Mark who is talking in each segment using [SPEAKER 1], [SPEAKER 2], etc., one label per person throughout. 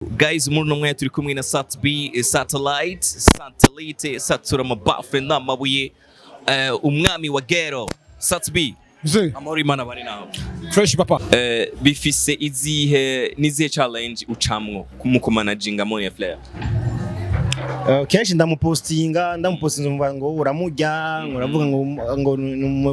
[SPEAKER 1] Guys, muri uno mwanya turi kumwe na Sat-B, Satellite, Satellite, satura amabafe n'amabuye, umwami wa ghetto, Sat-B.
[SPEAKER 2] Mzee,
[SPEAKER 1] Amahoro, Imana bari nawe.
[SPEAKER 2] Fresh, papa.
[SPEAKER 1] Bifise izihe nizihe challenge ucamwo mu kumanaginga Monia Fleur?
[SPEAKER 3] Kenshi ndamupostinga umva ngo uramurya, ngo uravuga ngo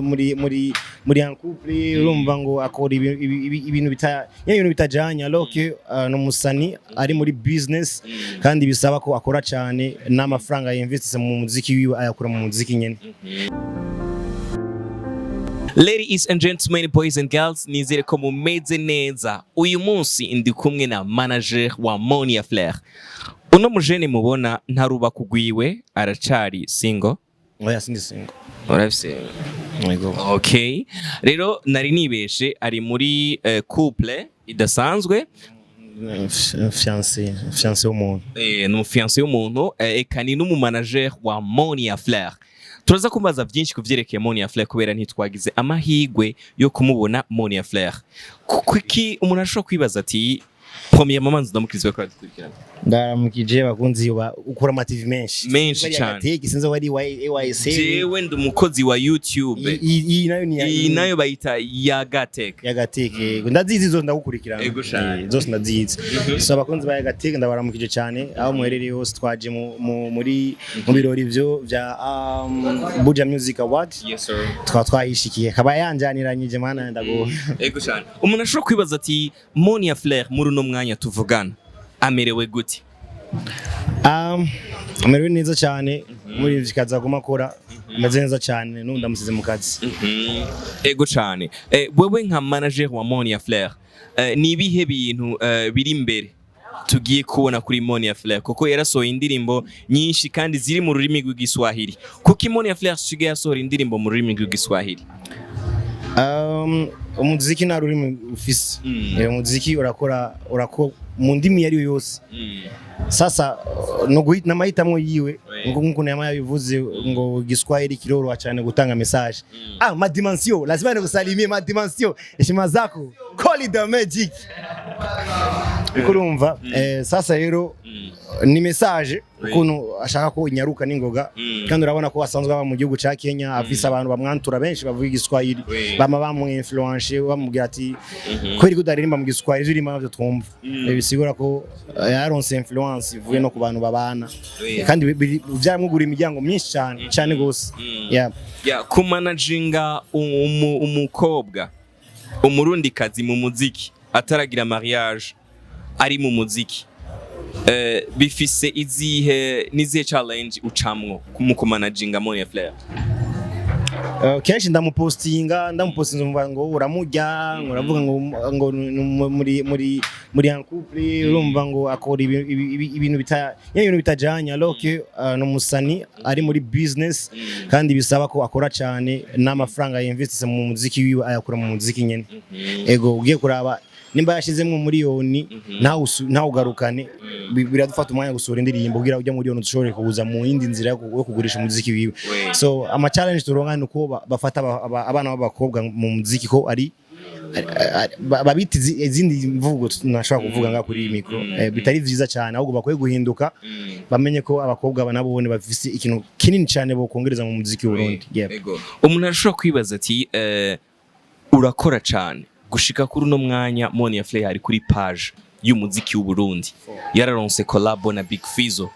[SPEAKER 3] muri en couple, urumva ngo akora ibintu bita nyene ibintu bitajanye, alors que ni umusani ari muri business kandi bisaba ko akora cyane, n'amafaranga yinvestise mu muziki wiwe ayakura mu muziki nyene.
[SPEAKER 1] Ladies and gentlemen, boys and girls, nizere ko mumeze neza. Uyu munsi ndi kumwe na manager wa Monia Fleur. Uno mujene mubona ntarubaka ugwiwe, aracari single.
[SPEAKER 3] Oya, sindi single.
[SPEAKER 1] Urafise?
[SPEAKER 3] Yego.
[SPEAKER 1] Okay. Rero nari nibeshe, ari muri couple idasanzwe.
[SPEAKER 3] Fiancé w'umuntu.
[SPEAKER 1] Ni umufiancé w'umuntu, eka ni n'umumanager wa Monia Fleur. Turaza kumbaza byinshi ku vyerekeye Monia Fleur kubera ntitwagize amahigwe yo kumubona Monia Fleur. Kuki umuntu ashobora kwibaza ati premièrement manzi ndamukizwe ko aradukurikirana.
[SPEAKER 3] Ndaramukije bakunzi ba ukura ama TV menshi.
[SPEAKER 1] Menshi cane.
[SPEAKER 3] Agateke sinzi wari wa AYC.
[SPEAKER 1] Jewe ndi umukozi wa YouTube.
[SPEAKER 3] Iyi nayo ni
[SPEAKER 1] Iyi nayo bayita Yagatech.
[SPEAKER 3] Yagateke ndazizi zose, ndagukurikirana.
[SPEAKER 1] Ego cane.
[SPEAKER 3] Zose ndazizi. So abakunzi ba Yagateke, ndabaramukije cyane aho muherereye hose. Twaje mu birori vyo vya Buja Music Award.
[SPEAKER 1] Yes sir.
[SPEAKER 3] Tukaba twahishikiye, akaba yanjaniranyije, mana ndago.
[SPEAKER 1] Ego cane. Umuntu ashobora kwibaza ati Monia Fleur muri uno mwanya tuvugana amerewe gute?
[SPEAKER 3] Amerewe neza cyane muri ivyo kazi aguma akora, ameze neza cyane, n'ubu ndamusize mu kazi.
[SPEAKER 1] Ego cane. Wewe nka manager wa Monia Fleur, ni ibihe bintu biri imbere tugiye kubona kuri Monia Fleur? Kuko yarasohoye indirimbo nyinshi kandi ziri mu rurimi rw'Igiswahili. Kuko Monia Fleur asigaye yasohora indirimbo mu rurimi rw'Igiswahili?
[SPEAKER 3] Umuziki nta rurimi ufise. Umuziki urakora mu ndimi iyo ari yo yose. Sasa no guhita n'amahitamo yiwe, ngo nkuko yama yabivuze ngo Giswahili kiroroha cyane gutanga message. Ah, madimension, lazima nikusalimie madimension, heshima zako, call it the magic. Uriko urumva, sasa rero ni message ukuntu ashaka ko inyaruka n'ingoga. Kandi urabona ko asanzwe aba mu gihugu ca Kenya, afise abantu bamwantura benshi bavuga Igiswahili, bama bamu influence, bamubwira ati kubera ko udaririmba mu Giswahili, ivyo urimo navyo twumva. Bisigura ko yaronse influence ivuye no ku bantu babana. Kandi vyaramwugura imiryango myinshi cyane cyane gose. Yeah.
[SPEAKER 1] Ya kumanaginga umukobwa umurundikazi mu muziki ataragira mariage, ari mu muziki, bifise izihe nizihe challenge ucamwo mu kumanaginga Monia Fleur?
[SPEAKER 3] Kenshi ndamupostinga umva ngo uramurya, ngo uravuga ngo muri en couple, urumva ngo akora ibintu bita nyene ibintu bitajanye, alors que ni umusani ari muri business kandi bisaba ko akora cyane, n'amafaranga yinvestise mu muziki wiwe ayakura mu muziki nyene. Ego, ugiye kuraba nimba yashizemwo miliyoni ntawugarukane, biradufata umwanya gusohora indirimbo kugira ujya miliyoni dushobore kuza mu yindi nzira yo kugurisha umuziki wiwe. So ama challenge turonka ni uko bafata abana b'abakobwa mu muziki ko ari babita izindi mvugo ntashobora kuvuga ngaha kuri iyi micro, bitari vyiza cyane, ahubwo bakwiye guhinduka, bamenye ko abakobwa nabo bafise ikintu kinini cyane bokongereza mu muziki w'u Burundi. Yeah.
[SPEAKER 1] Ego. Umuntu arashobora kwibaza ati urakora cyane gushika kuri uno mwanya, Monia Fleur ari kuri page y'umuziki w'u Burundi, yararonse collabo na Big Fizzo,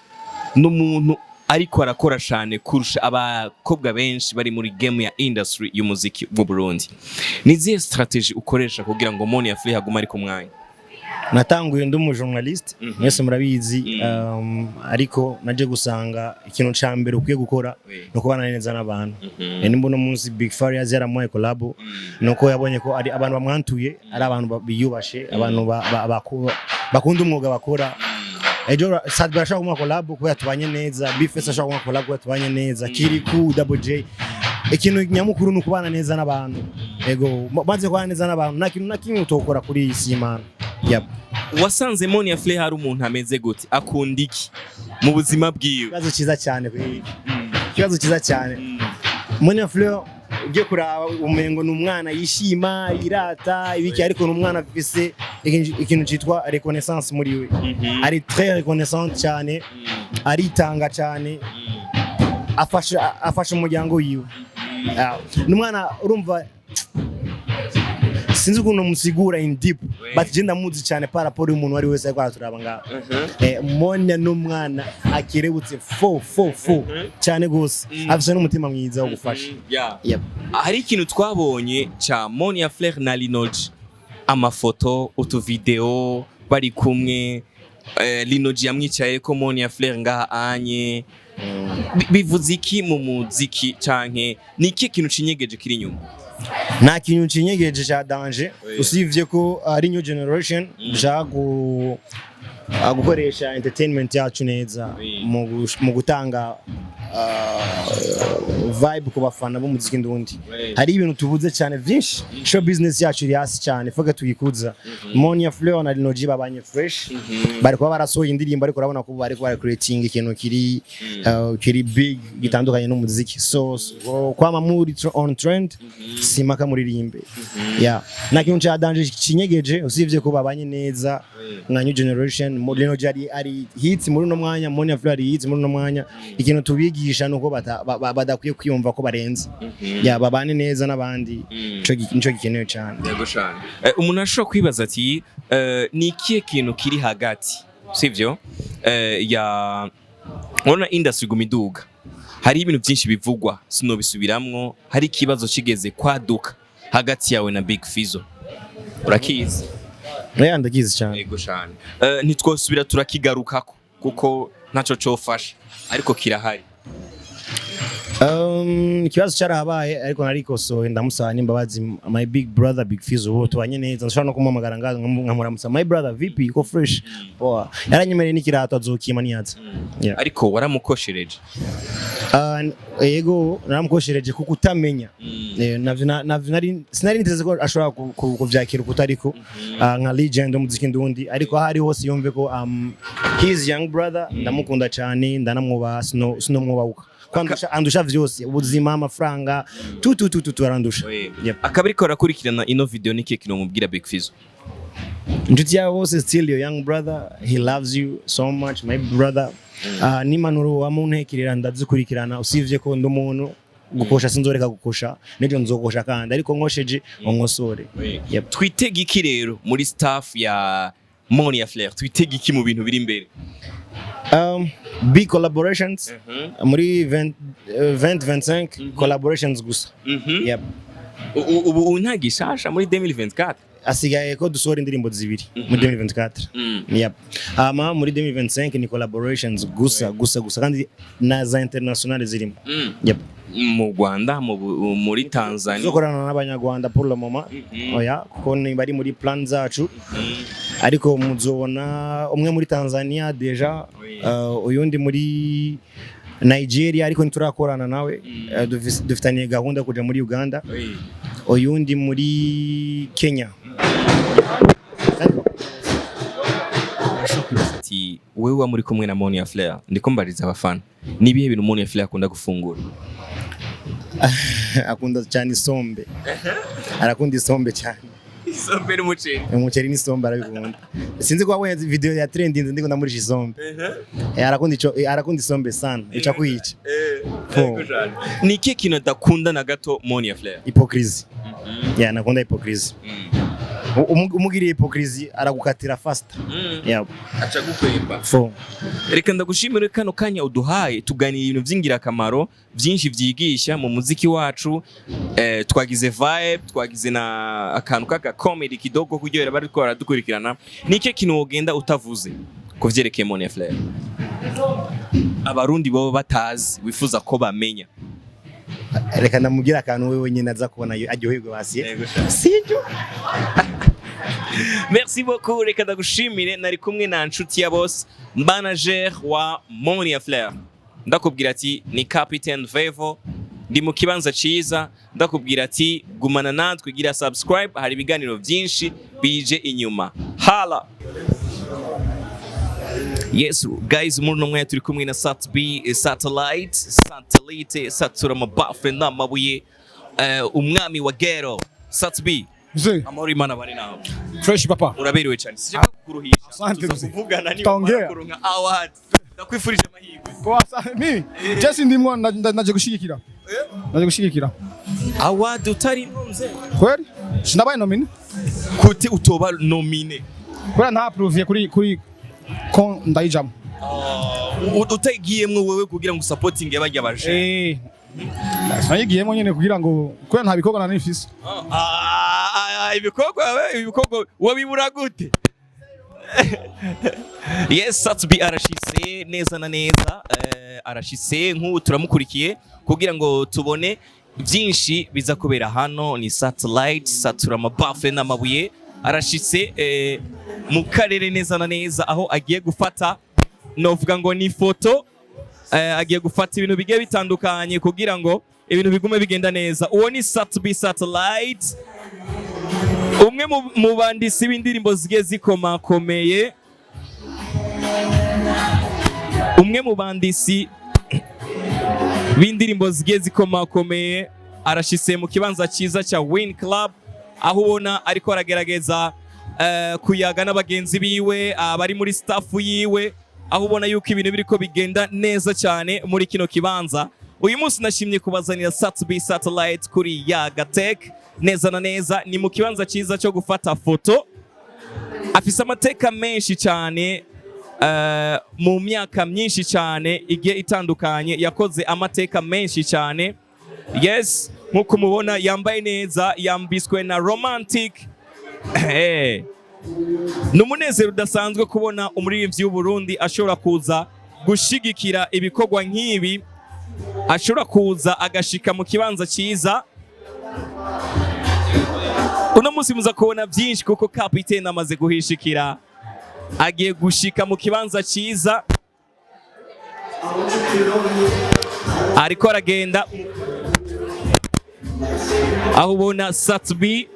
[SPEAKER 1] n'umuntu ariko arakora cyane kurusha abakobwa benshi bari muri game ya industry y'umuziki w'u Burundi. Ni izihe strategy ukoresha kugira ngo Monia Fleur agume ari ku mwanya?
[SPEAKER 3] Natanguye ndi umu journaliste, mwese murabizi, ariko naje gusanga ikintu ca mbere ukwiye gukora ni ukubana neza n'abantu. Nimba uno munsi Big Farious yaramuhaye collabo, nuko yabonye ko ari abantu bamwantuye, ari abantu biyubashe, abantu bakunda umwuga bakora. Ejo Sadba arashobora kumuha collabo kubera tubanye neza, Bface ashobora kumuha collabo kubera tubanye neza, Kiriku, Double J. Ikintu nyamukuru ni ukubana neza n'abantu. Ego, maze kubana neza n'abantu, nta kintu na kimwe utokora kuri iyi si y'Imana. Yep.
[SPEAKER 1] Wasanze Monia Fleur hari umuntu ameze gute? Akunda iki mu buzima bwiwe?
[SPEAKER 3] Ikibazo cyiza cyane kweli. Ikibazo cyiza cyane. Monia Fleur Ugiye kuraba umengo ni umwana yishima, yirata ibiki, ariko ni umwana afise ikintu citwa reconnaissance muri we. Ari très reconnaissant cyane, aritanga cyane, afasha umuryango wiwe. Ah, ni umwana, urumva, sinzi ukuntu musigura in deep, but je ndamuzi cyane par rapport y'umuntu wari wese ariko araturaba ngaho. Monia n'umwana akerebutse fo fo fo cyane gose, afise n'umutima mwiza wo gufasha. Yep.
[SPEAKER 1] Hari ikintu twabonye ca Monia Fleur na Lino G, amafoto, utuvideo bari kumwe, Lino G yamwicaye ko Monia Fleur ngaha anye. Bivuze iki mu muziki, canke ni iki kintu cinyegeje kiri inyuma?
[SPEAKER 3] Nta kintu kinyegeje ca danger, usibye ko ari new generation dushaka gukoresha entertainment yacu neza mu gutanga vibe ku bafana b'umuziki ndundi. Hari ibintu tubuze cyane byinshi, show business yacu iri hasi cyane, foga tuyikuza. Monia Fleur na Lino G babanye fresh, bari kuba barasohoye indirimbo, ariko urabona ko bari kuba creating ikintu kiri big gitandukanye n'umuziki. So kwama muri on trend simaka muririmbe. Yeah, nta kintu ca danger kinyegeje usibye ko babanye neza nka new generation. Lino G ari hits muri uno mwanya, Monia Fleur ari hits muri uno mwanya. Ikintu tubigisha nuko badakwiye kwiyumva ko barenze. Yeah, babane neza n'abandi, nico gikenewe cyane.
[SPEAKER 1] Yego cyane. Umuntu ashobora kwibaza ati ni ikihe kintu kiri hagati, sivyo? Ya, urabona industry iguma iduga, hari ibintu byinshi bivugwa, sinobisubiramwo. Hari ikibazo kigeze kwaduka hagati yawe na Big Fizzo, urakizi?
[SPEAKER 3] Yeah, ndakizi cyane.
[SPEAKER 1] Yego cyane. Ntitwosubira turakigarukako kuko ntaco cofasha, ariko kirahari.
[SPEAKER 3] Ikibazo cyarahabaye, ariko narikosoye, ndamusaba n'imbabazi my big brother Big Fizzo. Ubu tubanye neza, nshobora no kumuhamagara ngaho nkamuramutsa: "My brother, vipi, uko fresh?" Poa, yaranyemereye n'ikirato azokima niyaza. Yeah.
[SPEAKER 1] Ariko waramukoshereje?
[SPEAKER 3] Yego, naramukoshereje kuko utamenya. Navyo sinari niteze ko ashobora kuvyakira uko utariko, nka legend w'umuziki ndundi, ariko aho ari hose yumve ko his young brother, ndamukunda cyane, ndanamwubaha, sinomwubahuka ko andusha vyose, ubuzima, amafaranga, tu tu tu tu tu, arandusha. Yep.
[SPEAKER 1] Akaba ariko arakurikirana ino video, n'ikihe kintu mubwira Big Fizzo?
[SPEAKER 3] Inshuti yawe bose, still your young brother, he loves you so much, my brother. N'impanuro wamuntekerera ndazikurikirana, usivye ko ndi umuntu gukosha, sinzoreka gukosha, n'ejo nzokosha kandi, ariko nkosheje unkosore. Yep.
[SPEAKER 1] Twitege iki rero muri staff ya Monia Fleur? Twitege iki mu bintu biri imbere?
[SPEAKER 3] Big collaborations muri 20, 2025, collaborations gusa. Yep.
[SPEAKER 1] Ubu nta gishasha muri 2024?
[SPEAKER 3] Asigaye ko dusohora indirimbo zibiri muri 2024. Yep. Ama muri 2025 ni collaborations gusa gusa gusa, kandi na za international zirimo. Yep.
[SPEAKER 1] Mu Rwanda, muri Tanzania?
[SPEAKER 3] Tuzokorana n'abanyarwanda pour le moment oya, kuko ni bari muri plan zacu, ariko muzobona umwe muri Tanzania déjà, uyundi muri Nigeria, ariko ntiturakorana nawe. Dufitaniye gahunda yo kuja muri Uganda, uyundi muri Kenya.
[SPEAKER 1] Urashobora kwibaza ati wewe wa muri kumwe na Monia Fleur, ndiko mbariza abafana, ni ibihe bintu Monia Fleur akunda gufungura?
[SPEAKER 3] Akunda cyane isombe, arakunda isombe cyane.
[SPEAKER 1] Isombe n'umuceri?
[SPEAKER 3] Umuceri n'isombe arabikunda. Sinzi ko wabonye video ya trending ndiko ndamurisha isombe. Arakunda ico, arakunda isombe sana, ica kuyica. Fo.
[SPEAKER 1] Ni ikihe kintu adakunda na gato Monia Fleur?
[SPEAKER 3] Hypocrisie. Yeah, nakunda hypocrisie. Umugiriye hypocrisie aragukatira fast. Yeah.
[SPEAKER 1] Aca gukwemba.
[SPEAKER 3] Fo.
[SPEAKER 1] Reka ndagushimire kano kanya uduhaye, tuganira ibintu by'ingirakamaro byinshi byigisha mu muziki wacu. Twagize vibe, twagize na akantu k'aka comedy kidogo kuryohera bariko baradukurikirana. Ni ikihe kintu wogenda utavuze ku vyerekeye Monia Fleur, abarundi boba batazi, wifuza ko bamenya?
[SPEAKER 3] Reka ndamubwira akantu wewe nyine aza kubona aryoherwe basiye, sibyo?
[SPEAKER 1] Merci beaucoup, reka ndagushimire. Nari kumwe na nshuti ya boss, manager wa Monia Fleur. Ndakubwira ati ni Captain Vevo, ndi mu kibanza ciza. Ndakubwira ati gumana natwe, gira subscribe, hari ibiganiro byinshi bije inyuma. Hala. Yes guys, muri uno mwanya turi kumwe na Sat B, satellite, satura amabafe n'amabuye. Umwami wa ghetto Sat-B.
[SPEAKER 2] Mzee,
[SPEAKER 1] Amahoro, Imana bari nawe.
[SPEAKER 2] Fresh, papa.
[SPEAKER 1] Uraberewe cyane, sije kukuruhisha.
[SPEAKER 2] Asante,
[SPEAKER 1] Tuza
[SPEAKER 2] mzee.
[SPEAKER 1] kuvugana niba
[SPEAKER 2] Tutaongea.
[SPEAKER 1] kuronka award. Ndakwifurije amahirwe.
[SPEAKER 2] Poa sana. Mimi, Jesse ndimwo naje gushigikira. Naje gushigikira.
[SPEAKER 1] Award utarimwo, mzee?
[SPEAKER 2] Kweli? Sinabaye nominé.
[SPEAKER 1] Kute utoba nominé?
[SPEAKER 2] Kubera nta approve kuri ko ndayijamo.
[SPEAKER 1] Utagiyemwo wewe kugira ngo supporting bajya baje?
[SPEAKER 2] Eh. Sinayigiyemo nyene kugira ngo kubera nta bikorwa nari mfise.
[SPEAKER 1] Ah, ibikorwa we, ibikorwa wabibura gute? Yes, Sat-B arashitse neza na neza, arashitse nk'ubu turamukurikiye kugira ngo tubone byinshi biza kubera hano. Ni satellite satura amabafe n'amabuye. Arashitse mu karere neza na neza aho agiye gufata, novuga ngo ni foto, agiye gufata ibintu bigiye bitandukanye kugira ngo ibintu bigume bigenda neza. Uwo ni Sat-B Satellite, umwe mu banditsi b'indirimbo zigiye zikomakomeye, umwe mu banditsi b'indirimbo zigiye zikomakomeye. Arashitse mu kibanza cyiza cya Win Club, aho ubona ariko aragerageza kuyaga n'abagenzi biwe abari muri staff yiwe, aho ubona yuko ibintu biriko bigenda neza cyane muri kino kibanza. Uyu munsi nashimye kubazanira Sat-B Satellite kuri Yaga Tech. Neza na neza ni mu kibanza cyiza cyo gufata foto. Afise amateka menshi cyane, mu myaka myinshi cyane igiye itandukanye yakoze amateka menshi cyane. Yes, nk'uko mubona yambaye neza, yambitswe na Romantic. Ni umunezero udasanzwe kubona umuririmbyi w'Uburundi ashobora kuza gushigikira ibikorwa nk'ibi, ashobora kuza agashika mu kibanza cyiza. Uno munsi muza kubona byinshi kuko kapitene amaze guhishikira, agiye gushika mu kibanza cyiza, ariko aragenda aho ubona Sat-B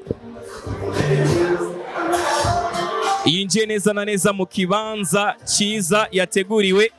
[SPEAKER 1] yinjiye neza na neza mu kibanza cyiza yateguriwe.